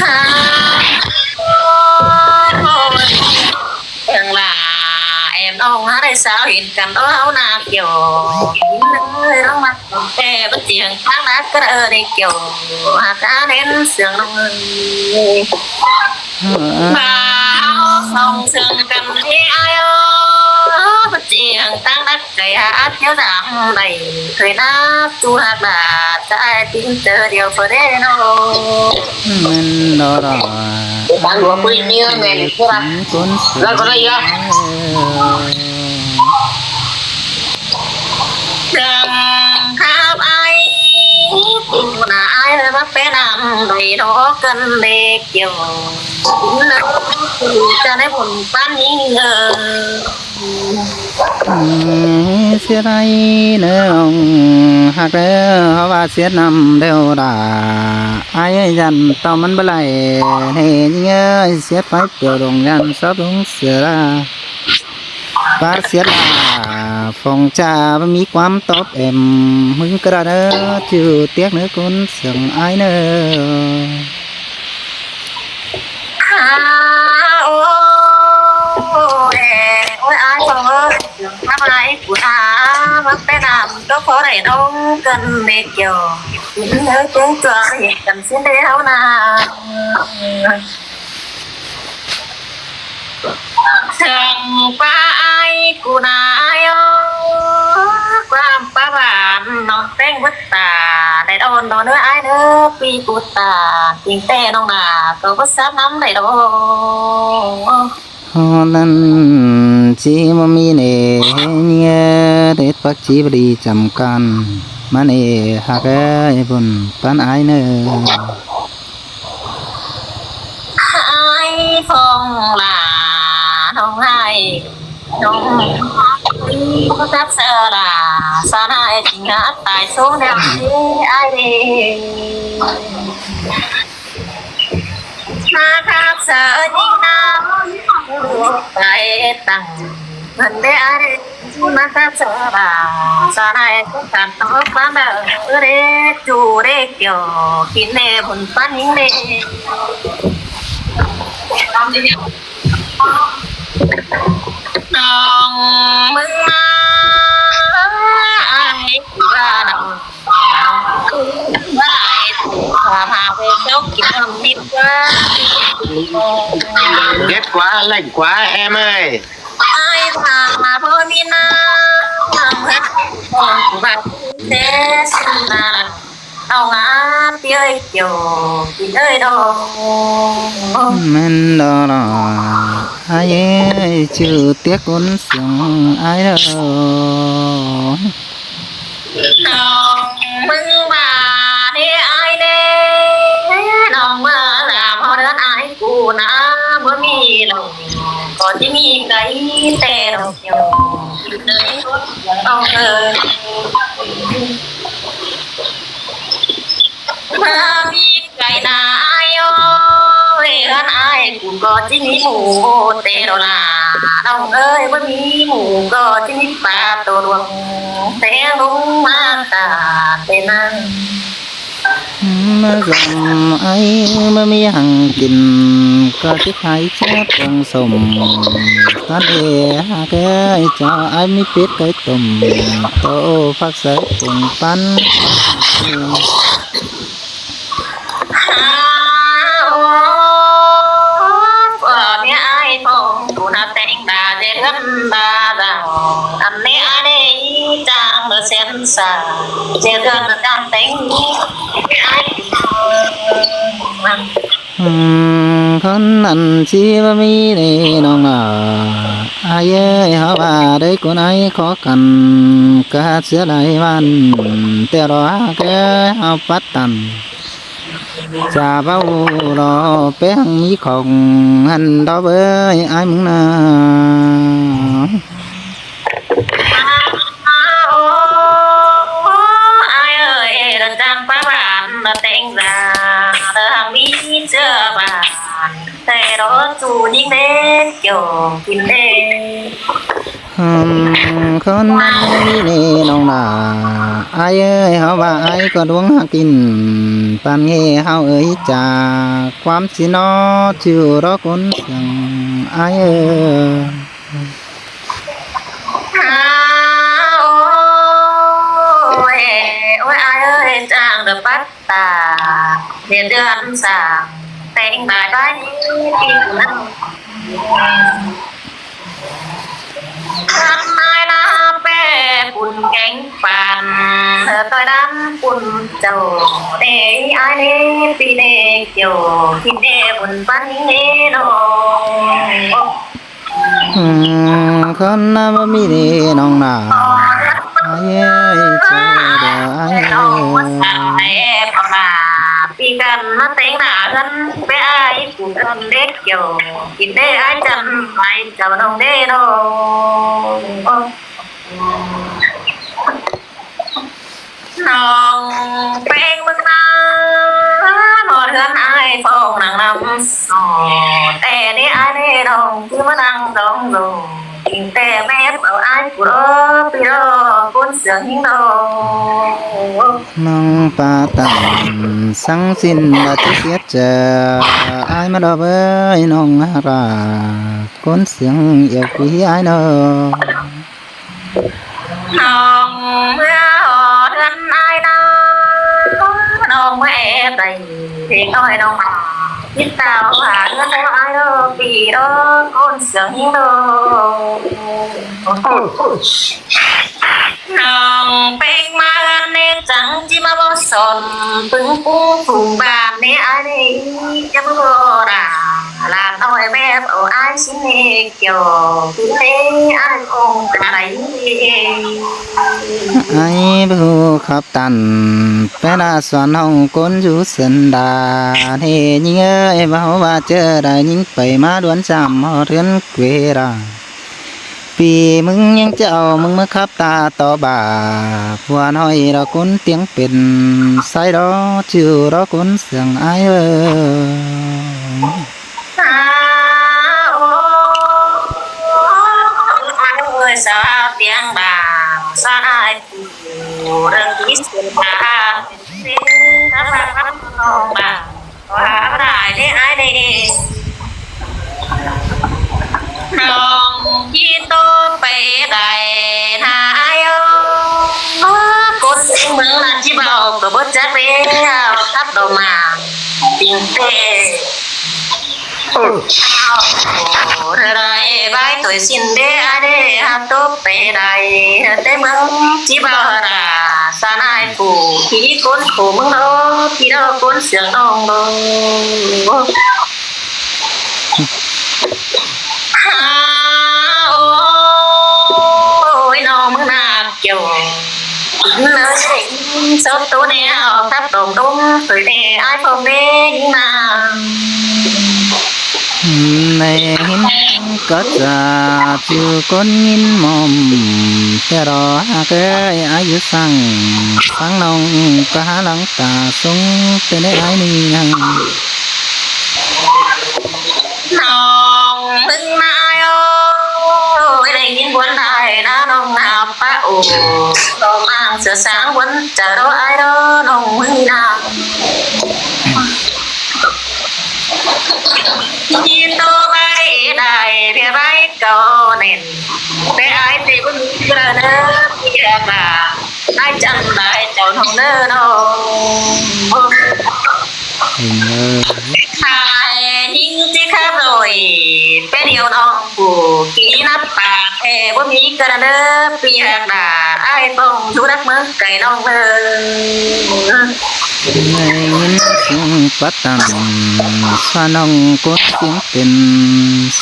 ທາງຫຼ້າແອມນ້ອງຫາໄດ້ສາວເຫັນກັນເອົານາກ່ຽວ ເອີຍ ນ້ອງມາແຕ່ບໍ່ຈຽງທາງໜ້າກໍເອີໄດ້ກ່ຽວ ຫາກາເຫັນເຊື່ອງນ້ອງເອີຍ ມາເອົາສອງເຊື່ອງກັນເອີຍ ອ້າຍເອີຍ ບໍ່ຈຽງທາງໜ້າ ໄກ່ຫາດແຖວສາມໄດ້ ເຄີຍນັບຕູຮັກຫຼ້າ ຈະອ້າຍຕິງເຈີດຽວພໍເດ້ນ້ອງ ແມ່ນດອກຫຼ້າ ຕາຫຼວງບໍ່ໄດ້ມີເງິນແມ່ນຄົນລະກໍໄດ້ຍາກ ເລື່ອງຮັບອ້າຍ ຜູ້ໜ້າອ້າຍເລີຍມາແປນຳໄດ້ດອກກັນເລກກ່ຽວ ຈະໄດ້ບຸນປານນີ້ເອີຍ. ອືມ ເສຍດາຍເດີນ້ອງຮັກເດີ ເພາະວ່າສຽດນ້ຳແລ້ວດາ ອ້າຍຢ້ານເຕົ້າມັນບໍ່ໄຫຼ ເອີຍ ສຽດໄຟປ່ຽວລົງ ຢ້ານຊອບລົງເສຍດາ ປາສຽດດາ ຟອງຈາບໍ່ມີຄວາມຕອບແອມ ມຶງກະດາເດີ ຈື່ຕຽກເນີຄົນສຽງອ້າຍເນີ. ອາ ໂອ ເອ ໂອຍ ອ້າຍເອີຍ ທຳໄມກູຫາມັກແຕ່ນ້ຳ ກໍພໍໄດ້ນ້ອງກັນເດກ່ຽວ ກິນເດີເຈີຕົວເຮັດກັນຊິແລ້ວນາ ເຊິ່ງປາອ້າຍກູນາຍ ຄວາມປາຫວານນ້ອງແປ້ງເບິດຕາ ໄດ້ດອນດອນເດີອ້າຍເດີ ປີກູຕາ ຈິງແຕ່ນ້ອງໜ້າ ກໍບໍ່ສາມນຳໄດ້ດອກ. ຮອດນັ້ນຊິບໍ່ມີເນ ເຮັດຜັກຊີບໍ່ດີຈຳກັນ ມາເນຮັກເອີຍ ບຸນປານອ້າຍເນີ ອ້າຍຟອງຫຼ້າ ນ້ອງອ້າຍ ນ້ອງຮັກເຊີຫຼ້າ ສານອ້າຍຈິງຫາຕາຍສູງແນວນີ້ອ້າຍເດ. ມາຄັກສາຍິງນາ ໄປຕັ້ງເພິ່ນເດ ມາຄັກສາລາ ສາລາຍກຸກກັນເອົາຟັງເດີ ເດຈູເດກ່ຽວ ກິນເດບຸນປັນຍິງເດ ນ້ອງມຶງມາ ອ້າຍວ່າ ເດັດກວ່າ ແລງກວ່າ ແອມເອີຍ ອ້າຍວ່າບໍ່ມີນ້ຳ ເຮັດຂອງບາດເດຊິນາ ເອົາງາມເປີ້ຍກ່ຽວກິນເອີຍດອກ ແມ່ນດອກລະ ອ້າຍເອີຍ ຈື່ຕຽກຄົນສຽງອ້າຍເດີ. ນ້ອງເມືອງບາເດອ້າຍເດ ນ້ອງເມືອງລາວເຮືອນອ້າຍກູນາ ບໍ່ມີນ້ອງກໍຊິມີໄກ່ແຕ່ດອກ ນ້ອງເອີຍ ເມືອງມີ ໄກນາອ້າຍເອີຍ ເຮືອນອ້າຍກູກໍຊິມີໝູເຕໂລລາ ນ້ອງເອີຍ ບໍ່ມີໝູກໍຊິມີປາໂຕຫຼວງ ແຕ່ລົງມາກາເປັນນາງ ມາສຳອ້າຍ ບໍ່ມີຫຍັງກິນ ກໍຊິຂາຍເຊື້ອປອງສົມ ຕອນເອຫາກເອີຍ ເຈົ້າອ້າຍມີເປັດໄກ່ຕົ້ມ ໂຕຜັກໃສ່ປົງປັນ. ອືມ ຄົນນັ້ນຊິບໍ່ມີເດນ້ອງນາ ອ້າຍເອີຍ ເຮົາວ່າໄດ້ກຸນອ້າຍຂໍກັນ ກະເສຍຫຼາຍວັນ ແຕ່ລໍຫາກເອີຍ ເຮົາປັດຕັນ ຈະເວົ້າລໍແປ້ງມີຂອງ ຫັ້ນດອກເອີຍ ອ້າຍມຶງນາ. ອ້າຍເອີຍ ເດີນທາງໄປບ້ານ ເດີນແຕ່ງສາ ເດີນທາງມີເຊື້ອບ້ານ ແຕ່ລໍສູ່ຍິງເດ້ ກ່ຽວກິນເດ້ ຫືມ ຄົນນັ້ນມີເດ້ນ້ອງຫຼ້າ ອ້າຍເອີຍ ເຮົາວ່າອ້າຍກໍດວງຫາກິນ ປານເງເຮົາເອີຍຈາກ ຄວາມຊິເນາະ ຈິວດອກຄົນເຊື່ອງ ອ້າຍເອີຍ. ໂອ້ຍ ໂອ້ຍ ອ້າຍເອີຍ ຈ້າງເດີປັດຕາ ເຮັດເຮືອນສ້າງ ແຕ່ງຕາຍໄວ້ປີນັ້ນ ເຮືອນອ້າຍນາແປປຸ້ນແກງປານ ເທີຕ້ອຍດຳປຸ້ນເຈົ້າ ເດ ອ້າຍເດ ປີເດ ກ່ຽວ ກິນເດບຸນປັນເດນ້ອງ. ອືມ ຄັນນະບໍ່ມີເດນ້ອງນາ ອ້າຍເອີຍ ເຈົ້າເດີອ້າຍເອີຍ. ປີກັນມາແຕ່ງໜ້າເຮືອນໄປອ້າຍ ປູເດີເດັກກ່ຽວ ກິນເດອ້າຍຈຳໄປເຈົ້ານ້ອງເດນ້ອງ. ນ້ອງເປັງເມືອງນາ ຮອດເຮືອນອ້າຍຟ້ອງນາງນຳສອນ ແຕ່ນີ້ອ້າຍນີ້ນ້ອງຄືມານັ່ງດອງໂລ ກິນແຕ່ແມ່ເອົາອ້າຍຜູ້ລໍ ປີລໍຄົນເຊື່ອງຫິງດອກ. ນ້ອງປາຕັນສັງສິນບາດເຈັບສຽດຈາ ອ້າຍມາດອກເອີຍ ນ້ອງຮັກລາ ຄົນເຊື່ອງເອວກຸຍອ້າຍນ້ອງ. ນ້ອງເມືອຮອດເຮືອນອ້າຍນາ ນ້ອງເມືອແອບໃດ ເດັກນ້ອຍນ້ອງມາ ຄິດຕາມຫາເຮືອນນ້ອງອ້າຍເດີ ປີເດີ ຄົນເຊື່ອງຫິງເດີ. ນ້ອງເປັງມາເຮືອນເນຈັງ ຈິມາເວົ້າສອນ ປຶງປຸງຝູງບ້ານເນ ອ້າຍເນ ຈະມາເວົ້າລາ ຫຼານນ້ອຍແມ່ເອົາອ້າຍຊິເນ ກ່ຽວກິນເດ ອ້າຍຄົງກະໄດ້. ອ້າຍບໍ່ຮູ້ຂັບຕັນ ແປນາສອນຫ້ອງກົນຢູ່ເຊິ່ນດາ ເດຍິງເອີຍ ເວົ້າວ່າເຈີໄດ້ຍິງໄປມາດວນຈຳຮອດເຮືອນເກວລາ ປີມຶງຍັງຈະເອົາມຶງມາຂັບຕາຕໍ່ບາ ຜົວນ້ອຍດອກຄົນຕຽງເປັນ ໃສດອກຈິວດອກຄົນເຊື່ອງອ້າຍເອີຍ. ສາວຕຽງບາງ ສາວນາຍຜູ້ເລື່ອງທີ່ສຸດ ເປັນເປັນຕາບາງ ນ້ອງບາງ ວ່າບໍ່ໄດ້ເດ້ອ້າຍເດ້ ນ້ອງຂີ່ໂຕໄປໄດ້ນາອ້າຍເອີຍ ກົນເມືອງນັ້ນຊິເວົ້າກໍບໍ່ຈັກແລ້ວ ຂັບດອກມາ ຈິງແທ້. ໂອ້ ເທົ່າໃດໄວ້ໂຕຍສິ້ນເດ ອາເດ ຮັບຕົກໄປໄດ້ ແຕ່ເມືອງຈິບາລາ ສານາຍຜູ້ທີ່ຄົນໂຄເມືອງດອກ ທີ່ດອກຄົນເຊື່ອງນ້ອງດອກ ຫາ ໂອ້ຍ ນ້ອງເມືອງນາກ ເຈົ້າ ເນີຍ ສົບໂຕແນວ ທັບຕອງດົງ ເຄີຍແນ່ ອ້າຍຂອງເດ້ຍິງນາງ ໄດ້ຍິນກໍຈະຈື່ກົນຍິນໝໍ້ມ ແຕ່ລໍຫາກເອີຍ ອາຍຸສັງ ຟັງນ້ອງກະຫາຫຼັງຕາຊົງ ເປັນໄດ້ອ້າຍນີ້ຍັງ ນ້ອງເບິ່ງນາຍໂອ ໄດ້ຍິນບວນໄດ້ນານ້ອງນາປະໂອ ດອກມາງເສືອສາງບວນຈະລໍອ້າຍລໍນ້ອງເບິ່ງນາ ຍິນໂຕໄວ້ໄດ້ເພຍໄວ້ເກົ່າແໜ້ນ ແຕ່ອ້າຍເຕບໍ່ມີກະເດີ ເພຍກະ ອ້າຍຈຳໄດ້ເຈົ້ານ້ອງເດີນ້ອງ ເອີ ຂາຍຍິງຈິຄັບໂດຍ ເປັນດຽວນ້ອງຜູ້ທີ່ນັບປາກແທ້ ບໍ່ມີກະເດີ ເພຍກະ ອ້າຍຕ້ອງຢູ່ນັກເມືອງໄກນ້ອງເດີ ໄດ້ຍິນສຽງປະຕັນ ສານ້ອງກົນສຽງເປັນ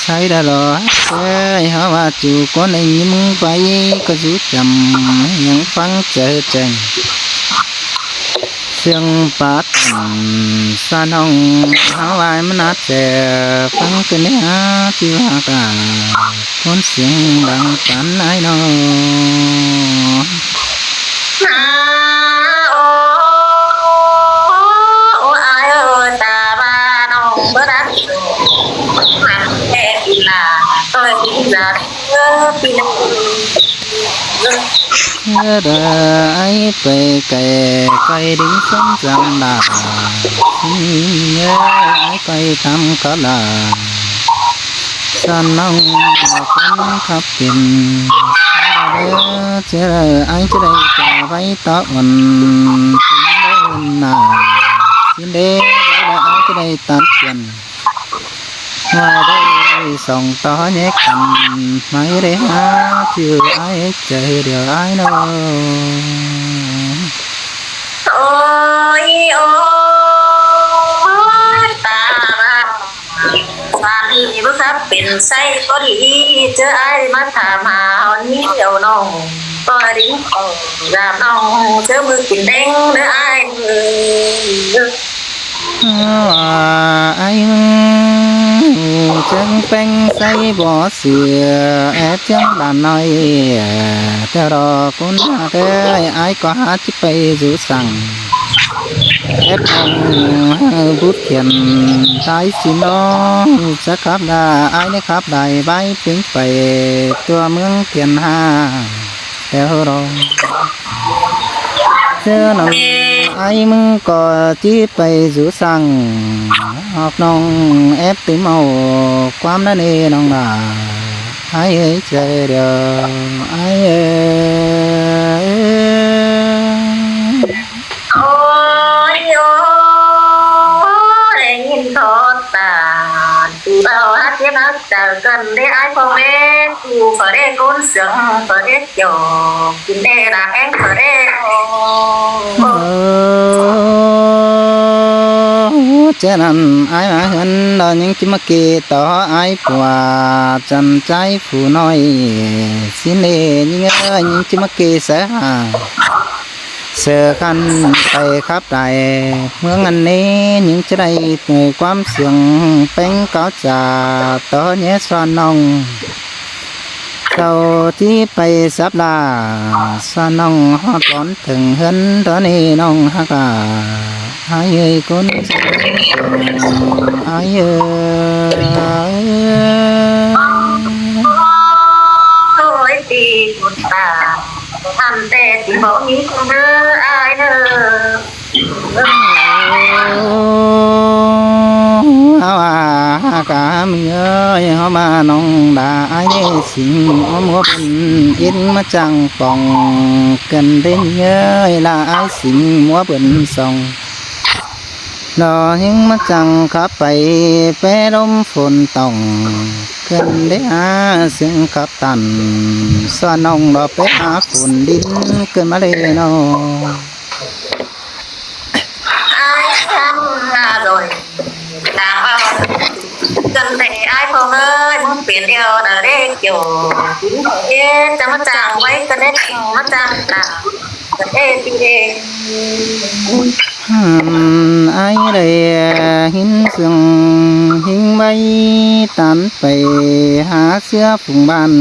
ໃສດາລໍເອີຍ ຫາວ່າຈູ່ກົນໄດ້ຍິນໄວ້ ກໍຈູ່ຈຳ ຍັງຟັງເຈີແຈ້ງ ສຽງປາດ ສານ້ອງຫາວ່າມັນອາດແຈ ຟັງກັນເດີ ທີ່ວ່າກະ ຄົນສຽງດັງປານອ້າຍນ້ອງ ນາ ໂອ ໂອ ອ້າຍເອີຍ ຕາວ່ານ້ອງບໍ່ດັງ ຫັກແທ້ອີ່ຫຼ້າ ຕ້ອຍກິນລາເດີ ພີ່ນ້ອງ ເດີອ້າຍໄປໄກ ໄກດິງສົມຈຳລາ ຊິເອີອ້າຍໄປທຳກະລາ ສານນ້ອງຄົນຂັບເປັນ ເດີເດີອ້າຍຈະໄດ້ຈາໄວ້ຕະອ່ອນ ຊິເດີນາ ຊິເດີເດີອ້າຍຈະໄດ້ຕັດກັນ ວ່າໄດ້ສອງຕໍ່ແຍກກັນ ໄມ່ໄດ້ຫາຊື່ອ້າຍໃຈດຽວອ້າຍນ້ອງ ໂອ້ຍ ໂອ້ຍ ຕາ ສາມີບໍ່ຄັບເປັນໄຊກໍດີ ເຈີອ້າຍມາຖາມຫາເອົານີ້ເອົານ້ອງ ກໍດິນອອກຢາກນ້ອງ ເຈີມື້ກິນແດງເດີອ້າຍເອີຍ. ອ້າຍເອີຍ ເຈີແປ້ງໃສບໍ່ເຊື່ອ ແອບເຈີບ້ານນ້ອຍ ແຕ່ລໍຄຸນຫາກເອີຍ ອ້າຍກໍຫາຊິໄປຢູ່ສັງ ແອບເອົາບຸດຂຽນຕາຍຊິນ້ອງ ຈະຂັບລາ ອ້າຍໄດ້ຂັບໄດ້ບາຍເປັງໄປ ຕົວເມືອງຂຽນຫາ ແຕ່ລໍ ເຈີນ້ອງ ອ້າຍມຶງກໍຊິໄປຢູ່ສັງ ອອກນ້ອງແອບຕື່ມເອົາຄວາມນັ້ນເອນ້ອງລາ ອ້າຍເອີຍໃຈດຽວ ອ້າຍເອີຍ. ໂອ້ຍ ໂອ້ຍ ໄດ້ຍິນທອດຕານ ຜູ້ເວົ້າຮັກເຮັດຮັກຈາກກັນເດ້ອ້າຍພໍ່ແມ່ ຜູ້ຂໍເດ້ກົນສຽງຂໍເດ້ຈອກ ກິນເດ້ລາແອງຂໍເດ້ ເອີ ເຈົ້ານັ້ນອ້າຍມາເຮືອນດອນຍັງຈິມາເກຕໍ່ອ້າຍປົວ ຈັນໃຈຜູ້ນ້ອຍ ຊິເນຍິງເອີຍ ຍັງຈິມາເກສາຫາ ເສືອຄັນໄປຂັບໄດ້ເມືອງອັນນີ້ ຍັງຈະໄດ້ເອີຍຄວາມສຽງແປ້ງເກົາຈາຕໍ່ແຍສອນນ້ອງ ເຈົ້າທີ່ໄປສັບລາ ສອນນ້ອງຮອດບອນເຖິງເຮືອນຕອນນີ້ນ້ອງຮັກລາ ອ້າຍເອີຍຄົນເຊີງ ອ້າຍເອີຍ ໂອ້ຍ ຕີບຸນຕາ ອັນແຕ່ຊິບໍ່ມີຄົນເດີອ້າຍເດີ ເຮົາວ່າຫາກາມີເອີຍ ເຮົາມານ້ອງດາອ້າຍເດຊິງ ອ້ອມຫົວເພິ່ນອິນມາຈັງປ່ອງ ເກີນເດ້ເອີຍລາອ້າຍສິງ ຫົວເພິ່ນສ່ອງ ລໍແຮງມາຈັງຂັບໄປ ແປລົມຝົນຕ້ອງ ເກີນເດ້ຫາເສຍງຂັບຕັນ ສອນນ້ອງລໍໄປຫາຝົນດິນ ເກີນມາເລີຍນ້ອງ ອ້າຍທຳໜ້າດອຍ ຕາເວົ້າ ເກີນເດ້ອ້າຍພໍ່ເອີຍ ມຶງເປັນແອວນາເດ້ກ່ຽວ ກິນເອ ຈະມາຈ້າງໄວ້ ເກີນເດ້ມາຈ້າງຕາ ເກີນເດ້ຕິເດ ອືມ ອ້າຍໄດ້ຍິນສຽງຫິງໄວ້ ຕານໄປຫາເສືອຝູງບ້ານ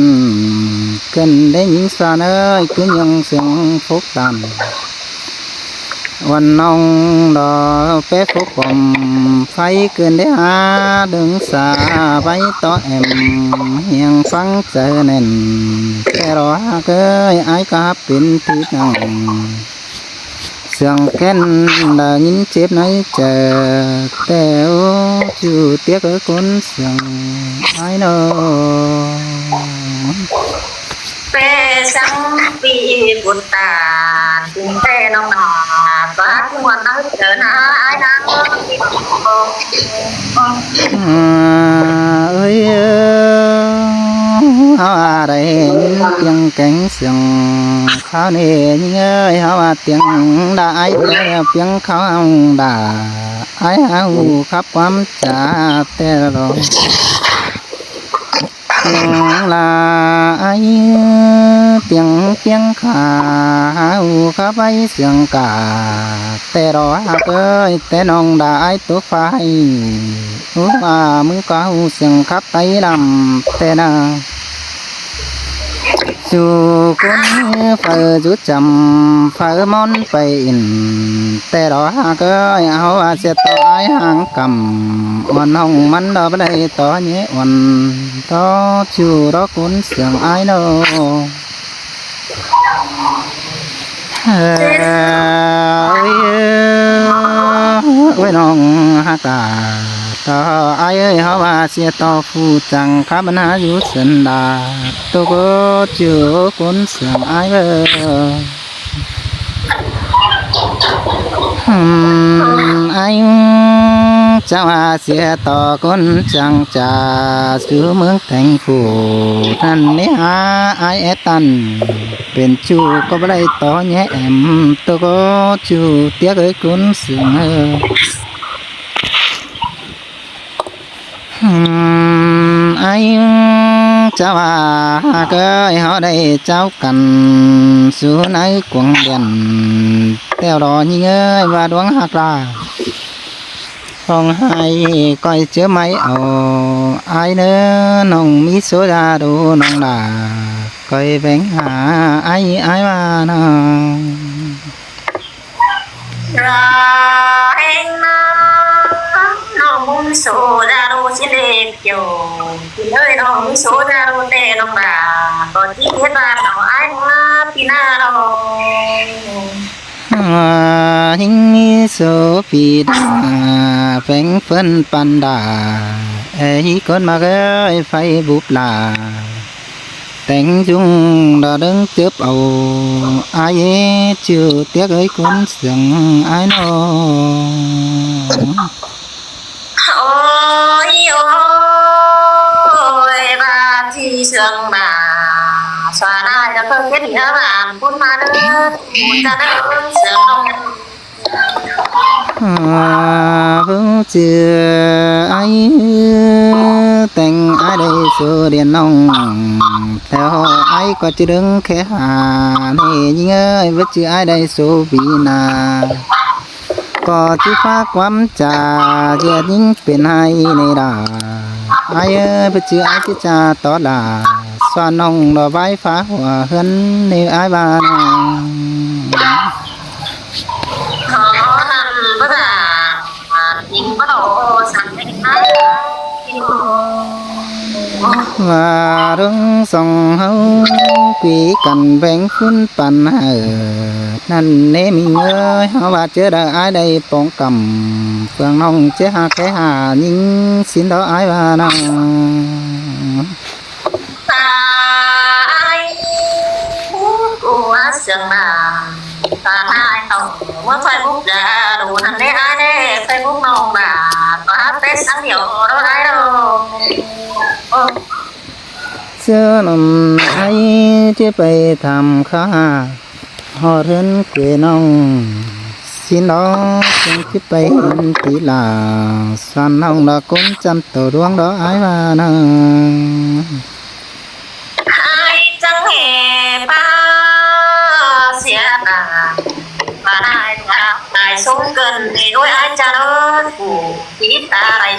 ເກີນໄດ້ຍິນສາເອີຍ ຄືຍັງສຽງຟົກຕັນ ວັນນ້ອງດອກແປຟົກປ້ອມໄຟ ເກີນໄດ້ຫາດຶງສາໄວ້ຕໍ່ແອມ ຮຽງຟັງໃຈແໜ້ນ ແຕ່ລໍຫາກເອີຍ ອ້າຍກໍຮັບເປັນທີ່ນັ່ງ ສຽງແກ່ນໄດ້ຍິນເຈັບໃນໃຈ ແຕ່ໂອ້ ຢູ່ຕຽກເອີຍຄົນສຽງອ້າຍນ້ອງ ເປສັງປີບຸດຕາ ເປນ້ອງນາ ບາດມ່ວນເອີຍເຈີນາອ້າຍນາ ເອີຍ ເຮົາອາໄດ້ຍິນປຽງແກງສຽງ ຄາວນີ້ຍິງເອີຍ ເຮົາອາຕຽງດາອ້າຍແຕ່ແລ້ວປຽງຄາວດາ ອ້າຍຫາຮູ້ຂັບຄວາມຈາແຕ່ລອງ ຕຽງລາອາຍ ຕຽງປຽງຂາຫາຮູ້ຂັບໄວ້ສຽງກາ ແຕ່ລໍຫາກເອີຍ ແຕ່ນ້ອງດາອ້າຍຕົກຟ້າໃຫ້ ຮູ້ວ່າມຶງກໍຮູ້ສຽງຂັບໄປລຳແຕ່ນາ ສູ່ຄົນເຝົ້າຈຸດຈຳ ເຝົ້າມອນໄປອິນ ແຕ່ລໍຫາກເອີຍ ເຮົາວ່າເສຍຕໍ່ອ້າຍຫ່າງກຳ ອ່ອນຫ້ອງມັນດອກບໍ່ໄດ້ຕໍ່ເຍອ່ອນ ຕໍ່ຊູ່ລໍຄຸນສຽງອ້າຍໂນ ເອີຍ ໂອ້ຍ ນ້ອງຮັກຕາ ຕໍ່ອ້າຍເອີຍ ເຮົາວ່າເສຍຕໍ່ຜູ້ຈັງ ຄາບັນຫາຢູ່ເຊິ່ນດາ ໂຕໂກຈູຄົນເຊື່ອງອ້າຍເອີຍ. ອືມ ອ້າຍ ເຈົ້າວ່າເສຍຕໍ່ຄົນຈັງຈາ ສູ່ເມືອງແຕງຜູ້ ນັ້ນເນຫາອ້າຍແອດຕັນ ເປັນຊູ້ກໍບໍ່ໄດ້ຕໍ່ແຍມ ໂຕກໍຈູຕຽກເອີຍ ຄຸນເຊື່ອງເອີຍ. ອືມ ອ້າຍ ເຈົ້າວ່າຫາກເອີຍ ເຮົາໄດ້ເຈົ້າກັນ ສູ່ໃນກວາງດຽນ ແຕ້ວລໍຍິງເອີຍ ວ່າດວງຮັກລາ ຮ້ອງໄຫ້ກ້ອຍເຈີໄມ້ເອົາ ອ້າຍເນີ ນ້ອງມີໂສດາດູນ້ອງດາ ກ້ອຍແຫວງຫາອ້າຍ ອ້າຍວ່ານາ. ລາແຮງນາ ນ້ອງມຸ້ງໂສດາໂລຊິເລກໂຈ ກິນເອີຍ ນ້ອງມີໂສດາໂລແຕ່ນ້ອງດາ ກໍຊິເຮັດບ້ານເອົາອ້າຍມາປີໜ້າດອກ. ຍິງມີໂສປີດາ ແຝງເພິ່ນປັນດາ ເອີຍ ຄົນມາເອີຍ ໄຟບຸບລາ ແຕງຈຸງດາເດີງເຈີບເອົາ ອາເຍຈື່ຕຽກເອີຍ ຄົນເຊື່ອງອາຍນ້ອງ. ໂອ້ຍ ໂອ້ຍ ວ່າທີ່ເຊື່ອງບາ ສວານອາຍລະເພິ່ນເຮັດເຮືອບ້ານພຸ້ນມາເດີ ຈະໄດ້ເບິ່ງເຊື່ອງ ອາ ເບິ່ງເຈື່ອອ້າຍ ແຕ່ງອ້າຍໄດ້ໂສດຽນນ້ອງ ແລ້ວອ້າຍກໍຈະດຶງແຄ່ຫາ ເນຍິງເອີຍ ເບິ່ງຈື່ອ້າຍໄດ້ໂສບີນາ ກໍຊິຝາກຄວາມຈາ ເຢັດຍິງເປັນໄຫ້ໃນດາ ອ້າຍເອີຍ ເບິ່ງຈື່ອ້າຍຊິຈາຕໍ່ລາ ສວນນ້ອງດອກໄມ້ຟ້າຫົວເຮືອນ ເນອ້າຍວ່ານາ. ວ່າເລື່ອງສອງເຮົາ ຄຸຍກັນແບ່ງຝຸ່ນປັນໃຫ້ ນັ້ນເນມິງເອີຍ ເຮົາວ່າເຈີໄດ້ອ້າຍໄດ້ປອງກຳ ເຟືອງນ້ອງເຈຫາແຄຫາຍິງ ສິນດອກອ້າຍວ່ານາ. ຕາຍ ກູວ່າເຊື່ອງບາ ຕາຍເອົາ ວ່າໄຟບຸກຢາດູ ຫັ້ນເດ້ອ້າຍເດ້ ໄຟບຸກນ້ອງບາ ກໍຮັກແຕ່ສັງດຽວ ບໍ່ໄດ້ດອກ. ເຊື່ອນຳອ້າຍ ຈະໄປຖາມຂ້າ ຮອດເຮືອນເກນ້ອງ ສິນດອກ ຈຶ່ງຊິໄປເຫັນຕີລາ ສວນນ້ອງດອກ ຄົນຈັນໂຕດວງດອກ ອ້າຍວ່ານາ. ອ້າຍຈັງເຫປາເສຍໜ້າ ປານອ້າຍວ່າອ້າຍສູງເກີນ ໂດຍອ້າຍຈະເລີນຜູ້ທີ່ຕາຍ.